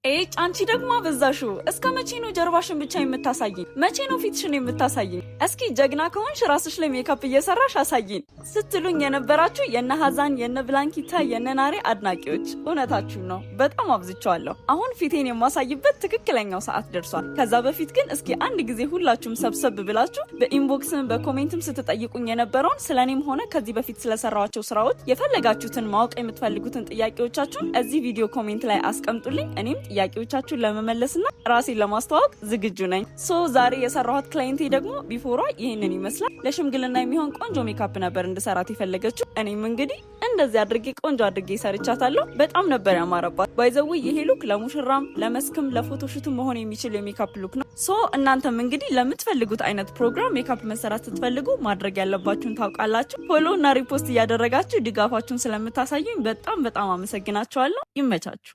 ኤጭ፣ አንቺ ደግሞ አበዛሽው። እስከ መቼ ነው ጀርባሽን ብቻ የምታሳይኝ? መቼ ነው ፊትሽን የምታሳይኝ? እስኪ ጀግና ከሆንሽ ራስሽ ላይ ሜካፕ እየሰራሽ አሳይኝ ስትሉኝ የነበራችሁ የነ ሀዛን፣ የነ ብላንኪታ፣ የነ ናሬ አድናቂዎች እውነታችሁን ነው። በጣም አብዝቼዋለሁ። አሁን ፊቴን የማሳይበት ትክክለኛው ሰዓት ደርሷል። ከዛ በፊት ግን እስኪ አንድ ጊዜ ሁላችሁም ሰብሰብ ብላችሁ በ inbox ም በ comment ም ስትጠይቁኝ የነበረውን ስለ እኔም ሆነ ከዚህ በፊት ስለሰራኋቸው ስራዎች የፈለጋችሁትን ማወቅ የምትፈልጉትን ጥያቄዎቻችሁን እዚህ ቪዲዮ comment ላይ አስቀምጡልኝ። እኔም ጥያቄዎቻችሁን ለመመለስና ራሴን ለማስተዋወቅ ዝግጁ ነኝ። So ዛሬ የሰራኋት client ኤ ደግሞ before ዋ ይህንን ይመስላል። ለሽምግልና የሚሆን ቆንጆ ሜካፕ ነበር እንድሰራት የፈለገችው። እኔም እንግዲህ እንደዚህ አድርጌ ቆንጆ አድርጌ ሰርቻታለሁ። በጣም ነበር ያማረባት። By the way፣ ይሄ look ለሙሽራም፣ ለመስክም፣ ለ photoshoot ም መሆን የሚችል የ makeup look ነው። So እናንተም እንግዲህ ለምትፈልጉት አይነት ፕሮግራም ሜካፕ መሰራት ስትፈልጉ ማድረግ ያለባችሁን ታውቃላችሁ። Follow እና repost እያደረጋችሁ ድጋፋችሁን ስለምታሳዩኝ በጣም በጣም አመሰግናችኋለሁ። ይመቻችሁ።